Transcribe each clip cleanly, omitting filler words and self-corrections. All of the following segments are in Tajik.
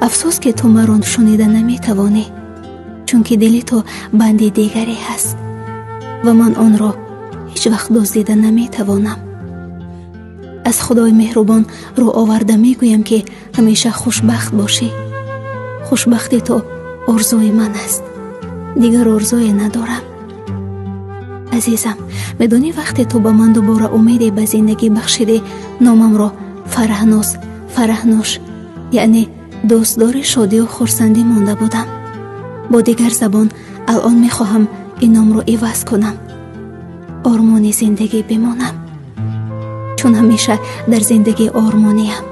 Афсӯс, ки ту маро шунида наметавонӣ, чунки дили ту банди дигаре ҳаст ва ман онро ҳеҷ вақт дуздида наметавонам. Аз Худои меҳрубон рӯ оварда мегӯям, ки ҳамеша хушбахт бошӣ. Хушбахти ту орзуи ман аст, дигар орзуе надорам. Азизам, медонӣ, вақте ту ба ман дубора умеде ба зиндагӣ бахшидӣ, номамро Фараҳноз, Фараҳнӯш, яъне дӯстдори шодию хурсандӣ монда будам. Бо дигар забон алон мехоҳам ин номро иваз кунам, ормони зиндагӣ бимонам, чун ҳамеша дар зиндагӣ ормониям.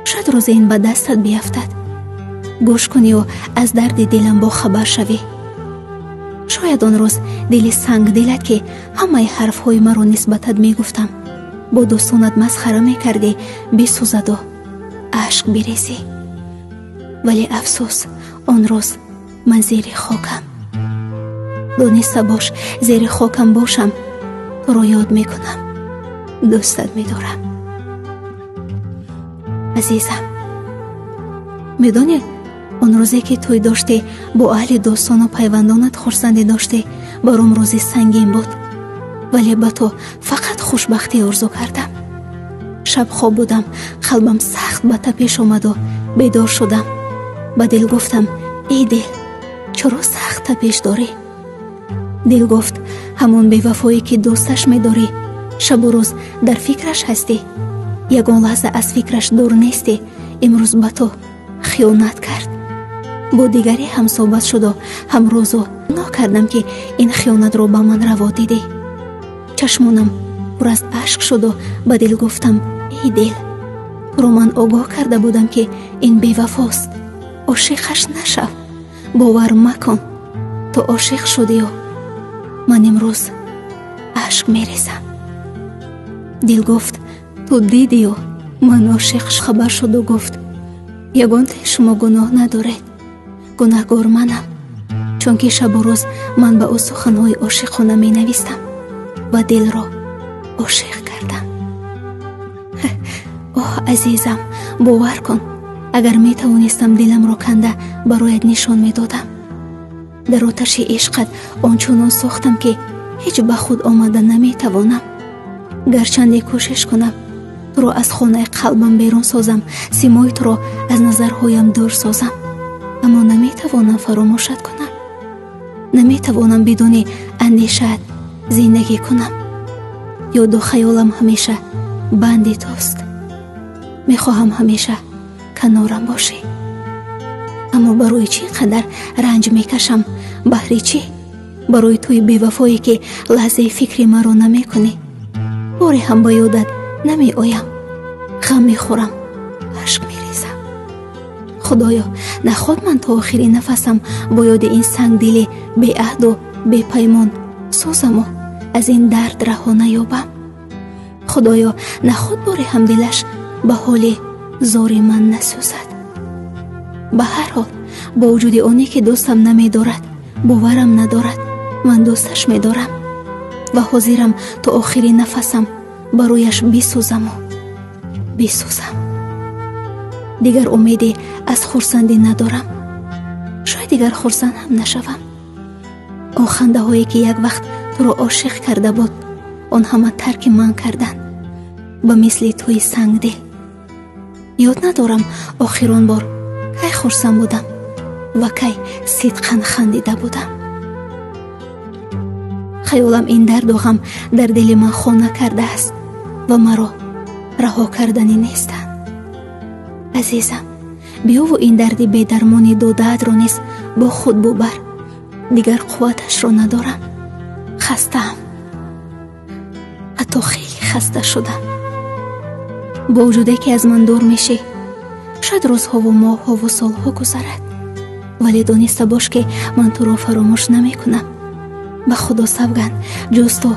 Шояд рӯзе ин ба дастат биафтад, гӯш кунию аз дарди дилам бохабар шавӣ. Шояд он рӯз дили сангдилат, ки ҳамаи ҳарфҳои маро нисбатат мегуфтам, бо дӯстонат масхара мекардӣ, бисӯзаду ашк бирезӣ. Вале афсӯс, он рӯз ман зери хокам. Дониста бош, зери хокам бошам, туро ёд мекунам, дӯстат медорам. Азизам, медонӣ, он рӯзе ки тӯй доштӣ, бо аҳли дӯстону пайвандонат хурсандӣ доштӣ, баром рӯзи сангин буд, вале ба ту фақат хушбахтӣ орзу кардам. Шаб хоб будам, қалбам сахт ба тапиш омаду бедор шудам. Ба дил гуфтам: эй дил, чаро сахт тапиш дорӣ? Дил гуфт: ҳамон бевафое ки дӯсташ медорӣ, шабу рӯз дар фикраш ҳастӣ, ягон лаҳза аз фикраш дур нестӣ, имрӯз ба ту хиёнат кард, бо дигаре ҳамсӯҳбат шуду ҳамрӯзу гуноҳ кардам, ки ин хиёнатро ба ман раво дидӣ. Чашмонам пур аз ашк шуду ба дил гуфтам: эй дил, туро ман огоҳ карда будам, ки ин бевафост, ошиқаш нашав, бовар макун. Ту ошиқ шудию ман имрӯз ашк мерезам. Дил гуфт: ту дидию ман ошиқ хабар шуду гуфт: ягонтаи шумо гуноҳ надоред, гунаҳгор манам, чунки шабу рӯз ман ба ӯ суханҳои ошиқона менавистам ва дилро ошиқ кардам. Оҳ, азизам, бовар кун, агар метавонистам, диламро канда бароят нишон медодам. Дар оташи ишқат ончунон сӯхтам, ки ҳеҷ ба худ омада наметавонам. Гарчанде кӯшиш кунам туро аз хонаи қалбам берун созам, симои туро аз назарҳоям дур созам, аммо наметавонам фаромӯшат кунам, наметавонам бидуни андешаат зиндагӣ кунам. Ёду хаёлам ҳамеша банди туст, мехоҳам ҳамеша канорам бошӣ. Аммо барои чӣ қадар ранҷ мекашам? Баҳри чӣ? Барои туи бевафое, ки лаҳзаи фикри маро намекунӣ. Боре ҳам ба ёдат намеоям, ғам мехӯрам, ашк мерезам. Худоё, наход ман то охири нафасам бо ёди ин сангдили беаҳду бепаймон сӯзаму аз ин дард раҳо наёбам. Худоё, наход боре ҳам дилаш ба ҳоли зори ман насӯзад. Ба ҳар ҳол, бо вуҷуди оне ки дӯстам намедорад, боварам надорад, ман дӯсташ медорам ва ҳозирам то охири нафасам барояш бисӯзаму бисӯзам. Дигар умеде аз хурсандӣ надорам, шояд дигар хурсанд ҳам нашавам. Он хандаҳое, ки як вақт туро ошиқ карда буд, он ҳама тарки ман карданд, ба мисли туи сангдил. Ёд надорам, охирон бор кай хурсанд будам ва кай сидқан хандида будам. Хаёлам ин дарду ғам дар дили ман хона кардааст ва маро раҳо карданӣ нестанд. Азизам, биёву ин дарди бедармони додаатро низ бо худ бубар. Дигар қувваташро надорам, хастаам, ҳатто хеле хаста шудам. Бо вуҷуде ки аз ман дур мешӣ, шояд рӯзҳову моҳҳову солҳо гузарад, вале дониста бош, ки ман туро фаромӯш намекунам. Ба Худо савганд, ҷуз ту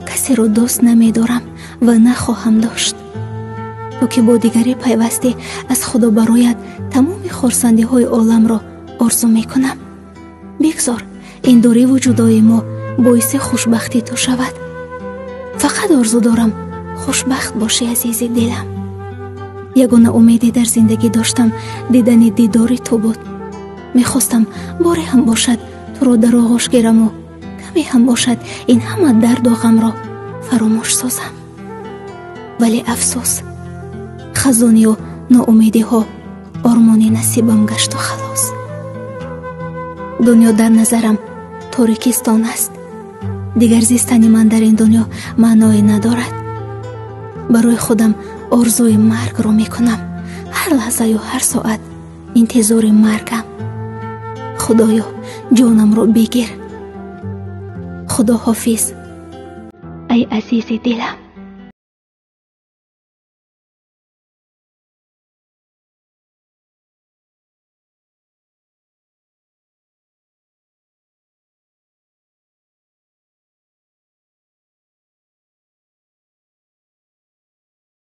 касеро дӯст намедорам ва нахоҳам дошт. Ту ки бо дигаре пайвастӣ, аз Худо бароят тамоми хурсандиҳои оламро орзу мекунам. Бигзор ин дуриву ҷудои мо боиси хушбахтии ту шавад. Фақат орзу дорам хушбахт бошӣ, азизи дилам. Ягона умеде дар зиндагӣ доштам дидани дидори ту буд. Мехостам боре ҳам бошад туро дар оғӯш гираму каме ҳам бошад ин ҳама дарду ғамро фаромӯш созам. Вале афсӯс, хазонию ноумедиҳо ормони насибам гашту халос. Дунё дар назарам торикистон аст. Дигар зистани ман дар ин дунё маъное надорад. Барои худам орзуи маргро мекунам. Ҳар лаҳзаю ҳар соат интизори маргам. Худоё, ҷонамро бигир. Худо ҳофиз, ай азизи дилам.